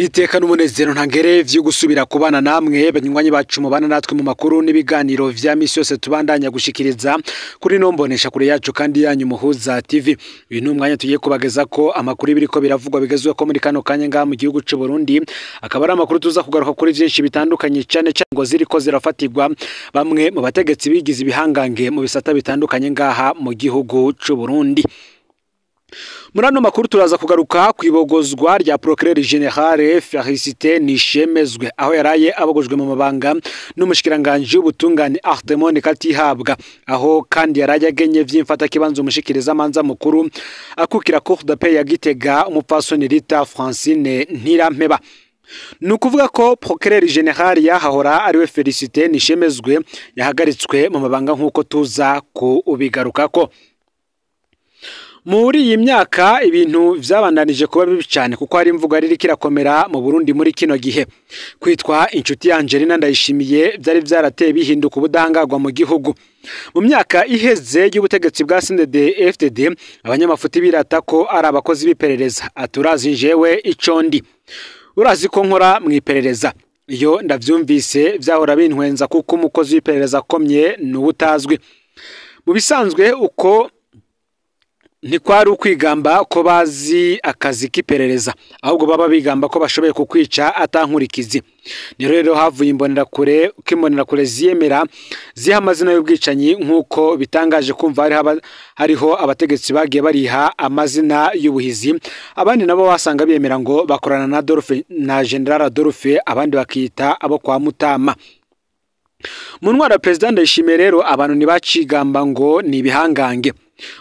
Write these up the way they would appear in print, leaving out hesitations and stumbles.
Niteka n'umunezero ntangere vyo gusubira kubana namwe banywanyi bacu mubana natwe mu makuru n'ibiganiro vya misi yose tubandanya gushikiriza kuri nombonesha kure yacu kandi yanyu Muhuza TV. Uyu ni umwanya tugiye kubageza ko amakuru biriko biravugwa bigezwe ko muri kano kanya ngaha mu gihugu c'u Burundi, akaba ari amakuru tuza kugaruka kuri vyinshi bitandukanye, cane cane ngo ziriko zirafatirwa bamwe mu bategetsi bigize ibihangange mu bisata bitandukanye ngaha mu gihugu c'u Burundi. Muri ano makuru turaza kugaruka kwibogozwa rya Procureur General Félicité Nishemezwe, aho yaraye abogojwe mu mabanga n'umushikiranganje w'ubutungane Arthemon Katihabwa, aho kandi yaraye agenye vy'imfata kibanza umushikiriza manza mukuru akukira Cour d'appel ya Gitega umupfasoni Rita Francine Ntirampeba. Nukuvuga ko Procureur General yahahora ariwe Félicité Nishemezwe yahagaritswe mu mabanga nk'uko tuza kubigarukako. Muri iyi myaka ibintu vyabandanije kuba bibi cyane, kuko hari imvugo ari kirakomera mu Burundi muri kino gihe. Kwitwa inshuti ya Angelina Ndayishimiye byari vyarateye bihinduka ubudahangagwa mu gihugu. Mu myaka iheze y'ubutegetsi bwa CNDD-FDD, abanyamafuti birata ko ari abakozi b'iperereza. Aturazi njewe ico ndi, urazi ko nkora mu iperereza. Iyo ndavyumvise vyahora bintwenza, kuko umukozi w'iperereza akomye n'ubutazwi. Mu bisanzwe uko ntikwari ukwigamba ko bazi akazi k'iperereza, ahubwo baba bigamba ko bashoboye kukwica atankurikizi. Ni rero havuye imbonerakure, ko imbonerakure ziyemera ziha amazina y'ubwicanyi, nk'uko bitangaje kumva hariho abategetsi bagiye bariha amazina y'ubuhizi, abandi nabo wasanga biyemera ngo bakorana na Adolphe na General Adolphe, abandi bakita abo kwa Mutama. Mu ntwaro ya Perezida Ndayishimiye rero abantu ntibacigamba ngo ni ibihangange.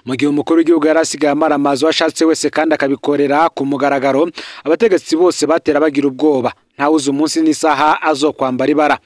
Mu gihe umukuru w'igihugu yari asigaye amara amazu ashatse wese kandi akabikorera ku mugaragaro, abategetsi bose batera bagira ubwoba, ntawuzi umunsi n'isaha azokwambara ibara.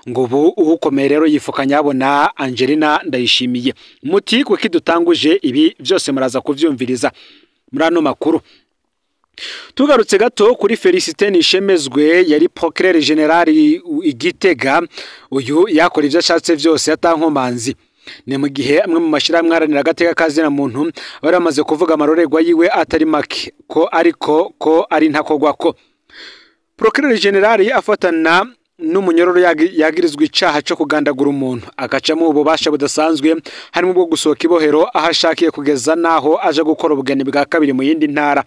Ngo ubu uwukomeye rero yifukanya abona Angelina Ndayishimiye. Muti kuki dutanguje ibi vyose muraza kuvyumviriza muri ano makuru. Tugarutse gato kuri Félicité Nishemezwe yari Procureur General i Gitega, uyu yakora ivyo ashatse vyose atankomanzi. Ni mu gihe amwe mu mashirahamwe aharanira agateka kazina muntu bari bamaze kuvuga amarorerwa yiwe atari make, ko ariko ko ari ntakogwako. Procureur General afatana n'umunyororo yagirizwa icaha co kugandagura umuntu, agacamo ububasha budasanzwe harimo ubwo gusohoka ibohero aho ashakiye kugeza naho aje gukora ubugeni bwa kabiri mu yindi ntara.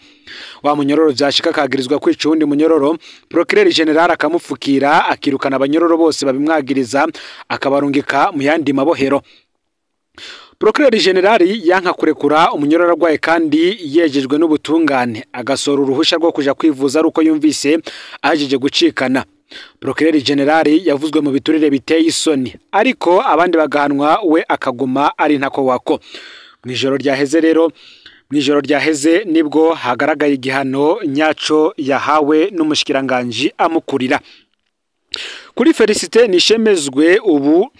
Wa munyororo vyashika akagirizwa kwica uwundi munyororo, Procureur General akamufukira, akirukana abanyororo bose babimwagiriza, akabarungika mu yandi mabohero. Procureur General yanka kurekura umunyororo arwaye kandi yejejwe n'ubutungane, agasora uruhusha rwo kuja kwivuza ari uko yumvise ahejeje gucikana. Procureur General yavuzwe mu biturire biteye isoni, ariko abandi bagahanwa we akaguma ari ntako wako. Mw'ijoro ryaheze rero, mw'ijoro ryaheze nibwo hagaragaye igihano nyaco yahawe n'umushikiranganje amukurira. Kuri Félicité Nishemezwe ubu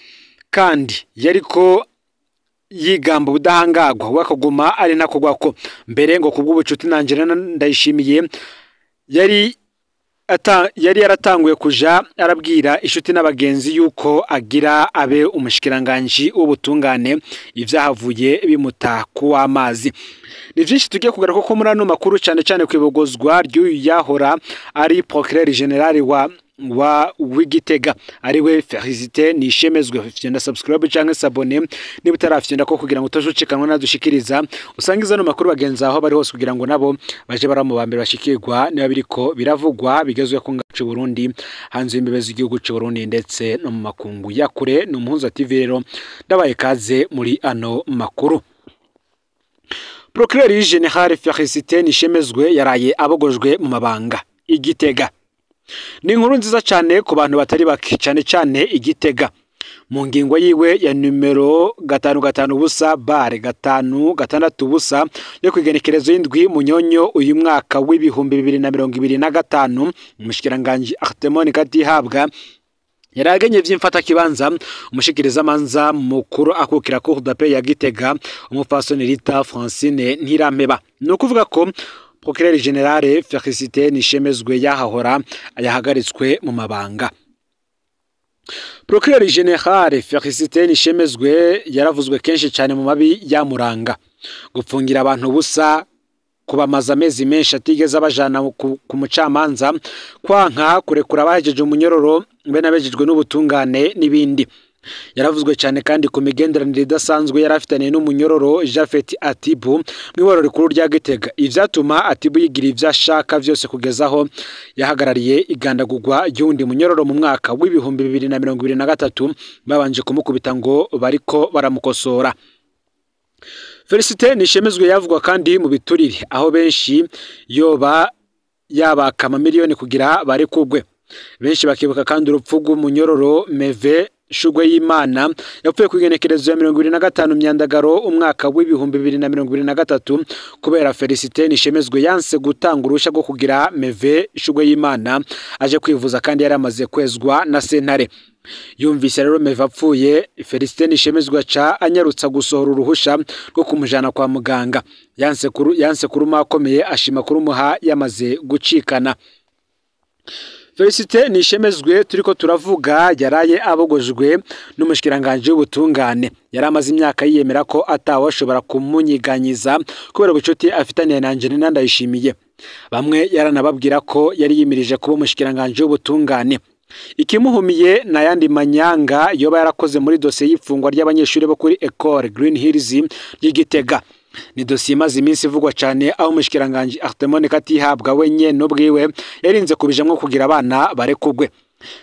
kandi yariko yigamba ubudahangagwa, we akaguma ari ntako gwako. Mbere ngo kubw'ubucuti na Angelina Ndayishimiye yari yaratanguye kuja arabwira inshuti n'abagenzi yuko agira abe umushikiranganje w'ubutungane, ivyahavuye bimuta kuw'amazi. Ni vyinshi tugiye kugaruka ko muri ano makuru, cane cane kwibogozwa ry'uyu yahora ari Procureur General wa w'Igitega ariwe Félicité Nishemezwe. Fyonda subscribe canke s'abonner niba utarafyonda ko kugira ngo utajucikanwa nadushikiriza, usangiza no makuru bagenzi aho bari hose kugira ngo nabo baje baramu bambere bashikirwa niba biriko biravugwa bigezwe ku ngacu Burundi, hanze y'imbibe z'igihugu c'u Burundi ndetse no mu makungu ya kure. Ni Umuhuza TV rero ndabaye kaze muri ano makuru. Procureur General Félicité Nishemezwe yaraye abogojwe mu mabanga i Gitega. Ni inkuru nziza cyane ku bantu batari bake, cyane cyane i Gitega. Mu ngingo yiwe ya numero 550 bare 560 yo kwigenekerezo y'indwi Munyonyo uyu mwaka w'2025, umushikiranganje Arthemon Katihabwa yaragenye vy'imfata kibanza umushikiriza manza mukuru akukira Cour d'appel ya Gitega umupfasoni Rita Francine Ntirampeba. Nukuvuga ko Procureur General Félicité Nishemezwe yahahora yahagaritswe mu mabanga. Procureur General Félicité Nishemezwe yaravuzwe kenshi cyane mu mabi yamuranga, gupfungira abantu ubusa, Kubamaza amezi menshi atigeze abajana ku mucamanza, kwanka kurekura abahejeje umunyororo be n'abejejwe n'ubutungane n'ibindi. Yaravuzwe cyane kandi ku migenderanire idasanzwe yari afitaniye n'umunyororo Japhet Atibu mw'iborero rikuru rya Gitega, ivyatuma Atibu yigira ivyo ashaka vyose kugeza aho yahagarariye igandagurwa ry'uwundi munyororo mu mwaka w'2023, babanje kumukubita ngo bariko baramukosora. Felicite Nishemezwe yavugwa kandi mu biturire, aho benshi yoba yabaka amamiliyoni kugira barekugwe. Benshi bakibuka kandi urupfu rw'umunyororo Meve Shugwe y'Imana yapfuye ku igenekerezo ya 25 Myandagaro umwaka w'2023 kubera Felicite Nishemezwe yanse gutanga uruhushya rwo kugira Meve Shugwe y'Imana aje kwivuza kandi yari amaze kwezwa na sentare. Yumvise rero Meve apfuye, Felicite Nishemezwe aca anyarutsa gusohora uruhusha rwo kumujana kwa muganga. Yanse kuruma akomeye, ashima kurumuha yamaze gucikana. Felicite Nishemezwe turiko turavuga yaraye abogojwe n'umushikiranganje w'ubutungane. Yari amaze imyaka yiyemera ko atawashobora kumunyiganyiza kubera ubucuti afitaniye na Angelina Ndayishimiye. Bamwe yaranababwira ko yari yimirije kuba umushikiranganje w'ubutungane. Ikimuhumiye n'ayandi manyanga yoba yarakoze muri dosiye y'ifungwa ry'abanyeshuri bo kuri Ecole Green Hills y'Igitega. Ni dosiye imaze iminsi ivugwa cyane, aho umushikiranganje Artemone Katihabwa wenye n'ubwiwe yarinze kubijamwo kugira abana barekugwe.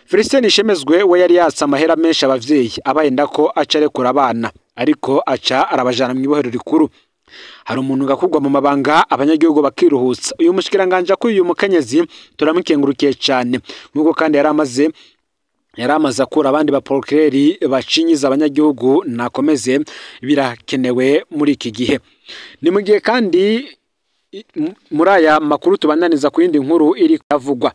Felicien Nishemezwe we yari yatse amahera menshi abavyeyi abahenda ko aca arekura abana, ariko aca arabajana mu ibohero rikuru. Hari umuntu gakugwa mu mabanga abanyagihugu bakiruhutsa. Uyu mushikiranganje akuye uyu mukenyezi turamukengurukiye cyane, nkuko kandi yari amaze akura abandi ba procureur bacinyiza abanyagihugu, nakomeze birakenewe muri iki gihe. Ni mu gihe kandi muri aya makuru tubandaniza ku yindi nkuru iri kavugwa.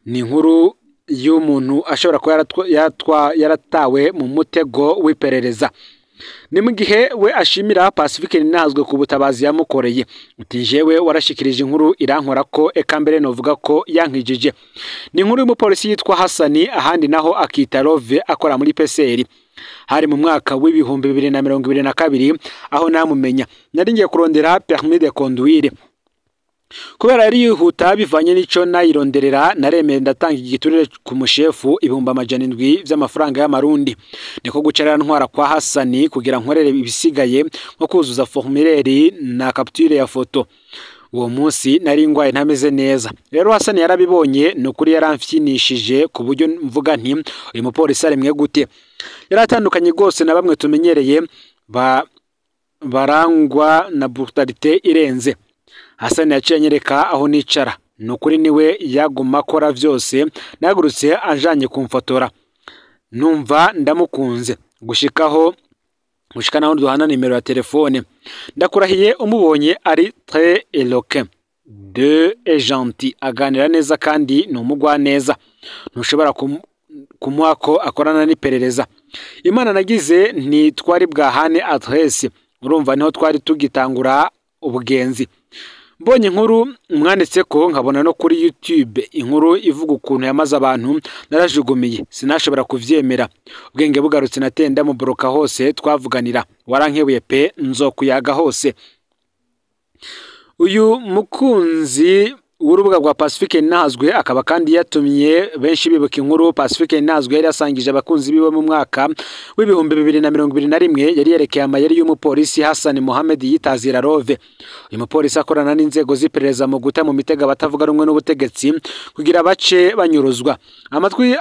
Ni inkuru y'umuntu ashobora kuba yaratawe mu mutego w'iperereza. Ni mu gihe we ashimira Pacifique Ninazwe ku butabazi yamukoreye. Uti jewe warashikirije inkuru irankora ko eka mbere novuga ko yankijije. Ni inkuru y'umupolisi yitwa Hasani, ahandi naho akita Love, akora muri PCR. Hari mu mwaka w'2022 aho namumenya. Nari ngiye kurondera permis de conduire. Kubera yari yihuta bivanye n'ico nayironderera, naremeye ndatanga igiturire ku mushefu 700,000 vy'amafaranga y'amarundi. Niko guca ntwara kwa Hasani kugira nkorere ibisigaye nko kuzuza formulaire na capture ya foto. Uwo munsi nari ngwaye ntameze neza. Rero Hasani yarabibonye, nukuri yaramfyinishije ku buryo mvuga nti uyu mupolisi aremwe gute. Yaratandukanye rwose na bamwe tumenyereye barangwa na brutalité irenze. Hasani yaciye anyereka aho nicara, nukuri niwe yaguma akora vyose. Nahagurutse anjanye kumfotora, numva ndamukunze gushikaho gushika naho duhana nimero ya telefone. Ndakurahiye umubonye ari très éloquent de et gentil, aganira neza kandi ni umugwaneza, ntushobora kumuha ko akorana n'iperereza. Imana nagize ntitwari bwahane adresse, urumva niho twari tugitangura ubugenzi. Mbonye inkuru mwanditse ko nkabona no kuri YouTube inkuru ivuga ukuntu yamaze abantu, narajugumiye sinashobora kuvyemera. Ubwenge bugarutse natenda mu boroka hose twavuganira, warankebuye pe nzokuyaga hose. Uyu mukunzi w'urubuga rwa Pacifique Ninazwe akaba kandi yatumye benshi bibuka inkuru Pacifique Ninazwe yari yasangije abakunzi biwe mu mwaka w'2021, yari yerekeye amayeri y'umupolisi Hassan Mohamed yitazira Rove. Uyu mupolisi akorana n'inzego z'iperereza mu guta mu mitego abatavuga rumwe n'ubutegetsi kugira bace banyuruzwa. Amatwi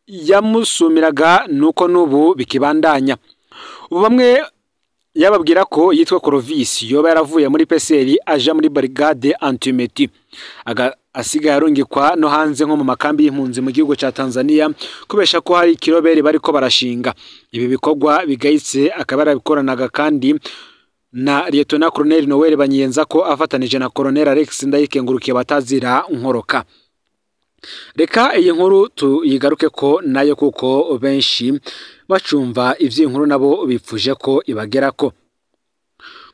yamusumiraga nuko nubu bikibandanya. Ubu bamwe yababwira ko yitwa Corovis yoba yaravuye muri PCR aja muri brigade antimeti, asigaye arungikwa no hanze nko mu makambi y'impunzi mu gihugu ca Tanzania kubesha ko hari kiroberi bariko barashinga. Ibi bikorwa bigayitse akaba yarabikoranaga kandi na Lieutenant Colonel Noel Banyenza ko afatanije na Colonel Alex Ndayikengurukiye batazira nkoroka. Reka iyi nkuru tuyigaruke ko nayo kuko benshi bacumva ivy'inkuru nabo bipfuje ko ibagerako.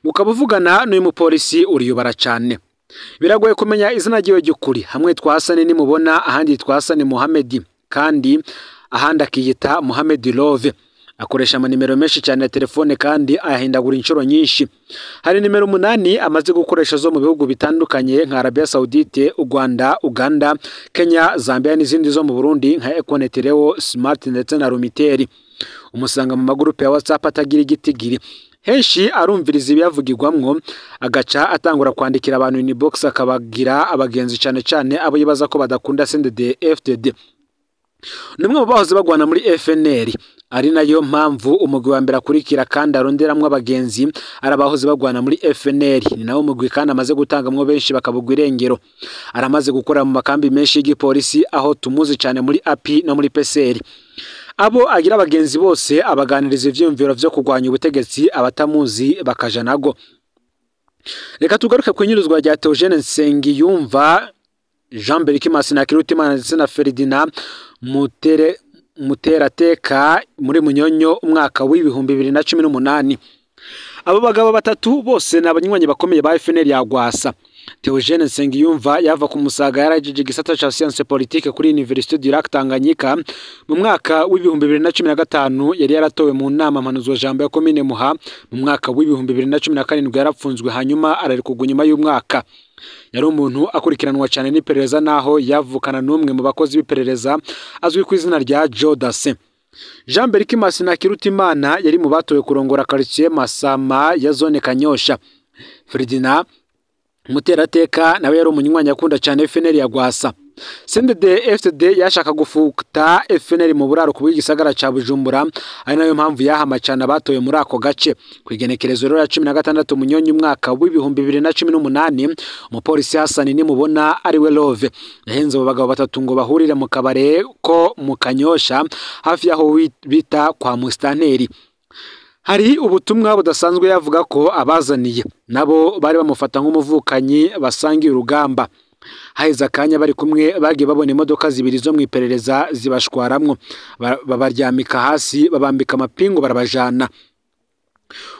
Mukabuvugana n'uyu mupolisi uriyubara cyane. Biragoye kumenya izina ryiwe ry'ukuri. Hamwe twasane nimubona, ahandi twasane Mohamed, kandi ahandi akiyita Mohamed Love. Akoresha amanimero menshi cyane ya telefone kandi ayahindagura inshuro nyinshi. Hari nimero 8 amaze gukoresha zo mu bihugu bitandukanye nka Arabia Saudite, u Rwanda, Uganda, Kenya, Zambia n'izindi zo mu Burundi nka Econet, Leo, Smart ndetse na Lumitel. Umusanga mu magurupe ya WhatsApp atagira igitigiri. Henshi arumviriza ibiyavugirwamwo, agaca atangura kwandikira abantu inbox, akabagira abagenzi cyane cyane abo yibaza ko badakunda CNDD FDD. Numwe mu bahoze bagwana muri FNL, ari nayo mpamvu umugwi wa mbere akurikira kandi aronderamwo abagenzi ari abahoze bagwana muri FNL. Ni nawo mugwi kandi amaze gutangamwo benshi bakabugwa irengero. Aramaze gukora mu makambi menshi y'igipolisi aho tumuzi cyane muri API no muri PCR. Abo agira abagenzi bose abaganiriza ivyiyumviro vyo kurwanya ubutegetsi, abatamuzi bakaja nago. Reka tugaruke ku inyuruzwa rya Theogene Nsengiyumva, Jean Berkimas na Kirutimana ndetse na Ferdinand Muterateka muri Munyonyo umwaka w'2018. Abo bagabo batatu bose ni abanywanyi bakomeye ba FNL ya Rwasa. Theogene Nsengiyumva yava ku Musaga, yarajije igisata ca science politique kuri Université du Lac Tanganyika mu mwaka w'2015. Yari yaratowe mu nama mpanuzwa jambo ya komine Muha. Mu mwaka w'2017 yarapfunzwe, hanyuma ararekurwa nyuma y'umwaka. Yari umuntu akurikiranwa cyane n'iperereza, naho yavukana n'umwe mu bakozi b'iperereza azwi ku izina rya Joe Dassin. Jean Berkimas na Kirutimana yari mu batowe kurongora quartier Masama ya zone Kanyosha. Ferdinand Muterateka nawe yari umunywanyi akunda cyane FNL ya Rwasa. CNDD FDD yashaka gufuta FNL mu buraro ku bw'igisagara ca Bujumbura, ari nayo mpamvu yahama cyane abatoye muri ako gace. Ku igenekerezo rero ya 16 Munyonyi umwaka w'2018, umupolisi Hassan Nimubona ari we Love yahenze abo bagabo batatu ngo bahurire mu kabare ko mu Kanyosha hafi yaho bita kwa Mustanteri. Hari ubutumwa budasanzwe yavuga ko abazaniye nabo bari bamufata nk'umuvukanyi basangiye urugamba. Haheze akanya bari kumwe, bagiye babona imodoka zibiri zo mu iperereza zibashwaramwo, babaryamika hasi, babambika amapingu, barabajana.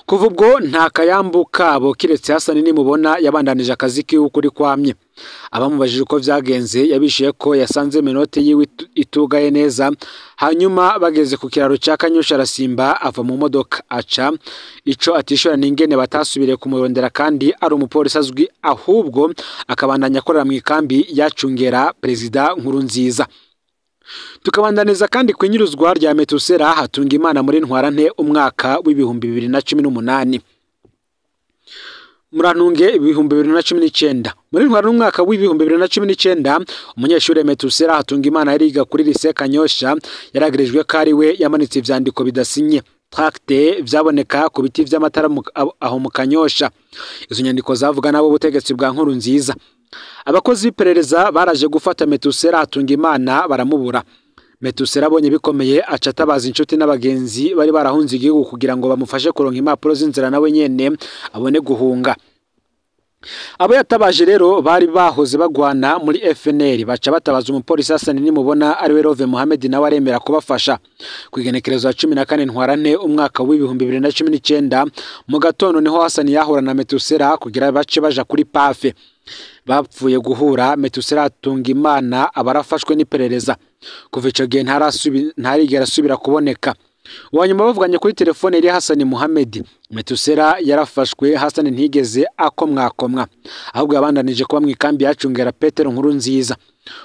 Kuva ubwo nta kayambu kabo kiretse Hassan Nimubona yabandanije akazi kiwe ukuri kwamye. Abamubajije uko vyagenze yabishiye ko yasanze menote yiwe itugaye neza, hanyuma bageze ku kiraro ca Kanyosha arasimba ava mu modoka aca ico atishura n'ingene batasubiriye kumurondera kandi ari umupolisi azwi, ahubwo akabandanya akorera mu ikambi yacungera Perezida Nkurunziza. Tukabandaniza kandi ku inyuruzwa rya Metusera Hatungimana muri Ntwarante umwaka w'2018. Murantunge 2019. Muri Ntwarante umwaka w'2019, umunyeshuri Metusera Hatungimana yariga kuri Lycée Kanyosha yaragerejwe ko ari we yamanitse ivyandiko bidasinye tracte vyaboneka ku biti vy'amatara aho mu Kanyosha. Izo nyandiko zavuga nabo ubutegetsi bwa Nkurunziza. Abakozi b'iperereza baraje gufata Metusera Hatungimana baramubura. Metusera abonye bikomeye aca atabaza inshuti n'abagenzi bari barahunze igihugu kugira ngo bamufashe kuronka impapuro z'inzira nawe nyene abone guhunga. Abo yatabaje rero bari bahoze bagwana muri FNL, baca batabaza umupolisi Hassan Nimubona ari we Love Mohamed, nawe aremera kubafasha. Ku igenekerezo ya 14 Ntwarante umwaka w'2019 mu gatondo niho Hassan yahura na Metusera kugira bace baja kuri pafe. Bapfuye guhura, Metusera Hatungimana abarafashwe n'iperereza. Kuva ico gihe ntarigera asubira kuboneka. Uwanyuma bavuganye kuri telefone yari Hassan Mohamed. Metusera yarafashwe, Hassan ntigeze akomwakomwa, ahubwo yabandanije kuba mu ikambi yacungera Petero Nkurunziza.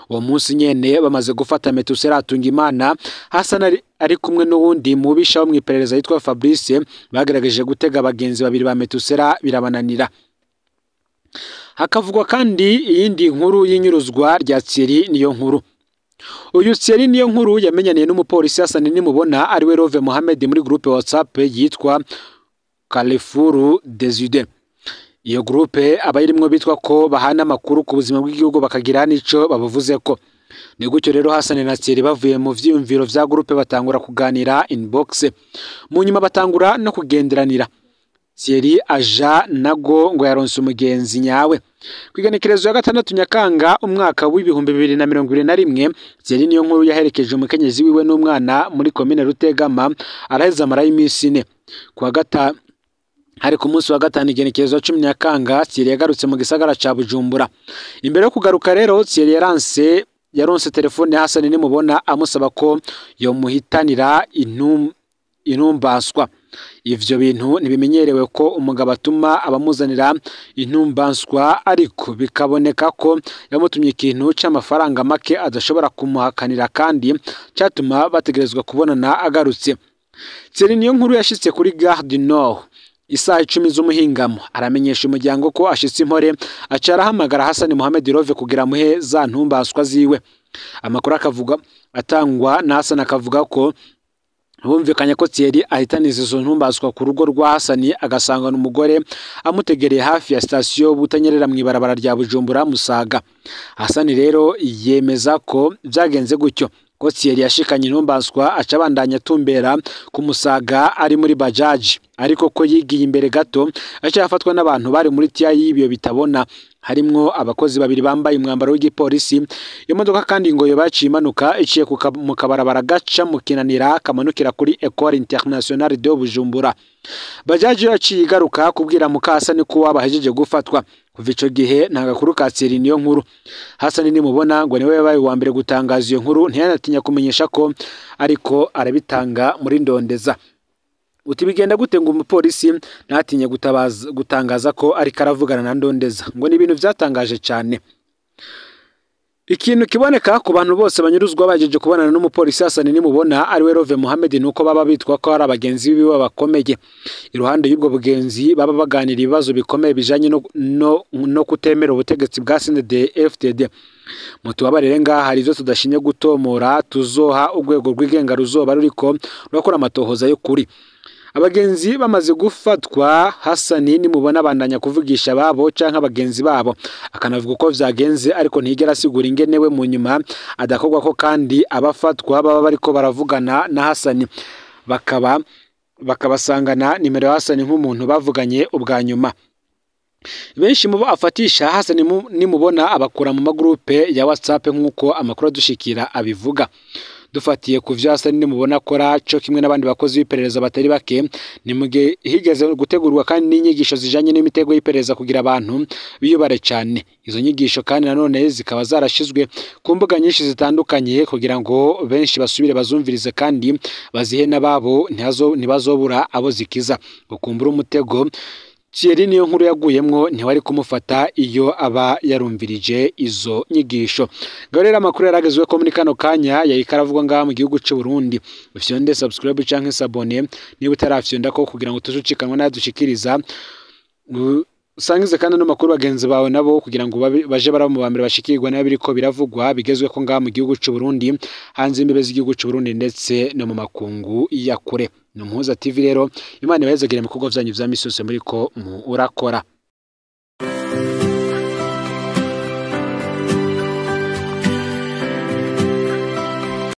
Uwo munsi nyene bamaze gufata Metusera Hatungimana, Hassan ari kumwe n'uwundi mubisha wo mu iperereza yitwa Fabrice, bagerageje gutega abagenzi babiri ba Metusera birabananira. Hakavugwa kandi iyindi nkuru y'inyuruzwa rya Thierry Niyonkuru. Uyu Thierry Niyonkuru yamenyaniye n'umupolisi Hassan Nimubona ari we Love Mohamed muri groupe WhatsApp yitwa Carrefour des Idées. Iyo groupe abayirimwo bitwa ko bahana amakuru ku buzima bw'igihugu bakagira nico babuvuze ko. Ni gutyo rero Hassan na Thierry bavuye mu vyiyumviro vya groupe batangura kuganira inbox. Mu nyuma batangura no kugenderanira. Thierry aja nago ngo yaronse umugenzi nyawe. Kwigenekerezo ya 6 Nyakanga umwaka w'2021, Thierry Niyonkuru yaherekeje umukenyezi wiwe n'umwana muri komine Rutegama, araheza amara y'iminsi ine. Kuwa gatanu hari ku munsi wa gatanu igenekerezo 10 Nyakanga, Thierry yagarutse mu gisagara ca Bujumbura. Imbere yo kugaruka rero Thierry yaronse telefone ya Hassan Nimubona amusaba ko yomuhitanira intumbaswa. Ivyo bintu ntibimenyerewe ko umugabo atuma abamuzanira intumbanswa, ariko bikaboneka ko yamutumye ikintu c'amafaranga make adashobora kumuhakanira kandi catuma bategerezwa kubonana agarutse. Thierry Niyonkuru yashitse kuri Gare du Nord isaha 10 z'umuhingamo, aramenyesha umuryango ko ashitse impore, aca arahamagara Hassan Mohamed Love kugira amuhe za ntumbaswa ziwe. Amakuru akavuga atangwa na Hassan akavuga ko bumvikanye ko Thierry ahitaniza izo ntumbaswa ku rugo rwa Hassan, agasanga umugore amutegereye hafi ya sitasiyo Butanyerera mu ibarabara rya Bujumbura Musaga. Hassan rero yemeza ko byagenze gutyo, ko Thierry yashikanye intumbaswa aca abandanya atumbera ku Musaga ari muri bajaji, ariko ko yigiye imbere gato aca afatwa n'abantu bari muri tiya y'ibyo bitabona, harimwo abakozi babiri bambaye umwambaro w'igipolisi. Iyo modoka kandi ngo yo baciye imanuka iciye mu kabarabara gaca mu Kinanira kamanukira kuri Ecole Internationale de Bujumbura. Bajaji yaciye igaruka kubwira Mukasani ko wabahejeje gufatwa. Kuva ico gihe nta gakuru ka Thierry Niyonkuru. Hassan nimubona ngo niwe yabaye uwa mbere gutangaza iyo nkuru, ntiyanatinya kumenyesha ko ariko arabitanga muri ndondeza. Uti bigenda gute ngo umupolisi ntatinye gutangaza ko ariko aravugana na ndondeza? Ngo ni ibintu vyatangaje cyane. Ikintu kiboneka ku bantu bose banyuruzwa bajeje kubonana n'umupolisi Hassan nimubona ari we Love Mohamed, nuko baba bitwa ko ari abagenzi biwe bakomeye. Iruhande y'ubwo bugenzi baba baganira ibibazo bikomeye bijanye no kutemera ubutegetsi bwa CNDD-FDD. Mutubabarire ngaha hari ivyo tudashimye gutomora, tuzoha urwego rw'igenga ruzoba ruriko rurakora amatohoza y'ukuri. Abagenzi bamaze gufatwa, Hassan nimubona abandanya kuvugisha ababo canke abagenzi babo, akanavuga uko vyagenze, ariko ntigera asigura ingene we mu nyuma adakorwa ko, kandi abafatwa baba bariko baravugana na Hassan bakabasangana nimero ya Hassan nk'umuntu bavuganye ubwa nyuma. Benshi mu bo afatisha Hassan nimubona abakura mu magrupe ya WhatsApp nk'uko amakuru adushikira abivuga. Dufatiye ku vyo Hassan nimubona akora co kimwe n'abandi bakozi b'iperereza batari bake, ni mugihe higeze gutegurwa kandi n'inyigisho zijanye n'imitego y'iperereza kugira abantu biyubare cyane. Izo nyigisho kandi nanone zikaba zarashizwe ku mbuga nyinshi zitandukanye kugira ngo benshi basubire bazumvirize kandi bazihe n'ababo, ntibazobura abo zikiza. Gukumbura umutego Thierry Niyonkuru yaguyemwo ntiwari kumufata iyo aba yarumvirije izo nyigisho. Ngaho rero amakuru yaragezwe ko muri kano kanya yariko aravugwa ngaha mu gihugu c'u Burundi. Ufyonde subscribe canke s'abonner niba utarafyonda ko kugira ngo tuzucikanwa n'adushikiriza. Usangize kandi no makuru bagenzi bawe nabo kugira ngo baje baraba mu bambere bashikirwa n'abiriko biravugwa bigezwe ko ngaha mu gihugu c'u Burundi, hanze imbibe z'igihugu c'u Burundi ndetse no mu makungu ya kure. Ni Umuhuza TV rero, Imana ibahezagire mu bikorwa vyanyu vya misi yose muriko murakora.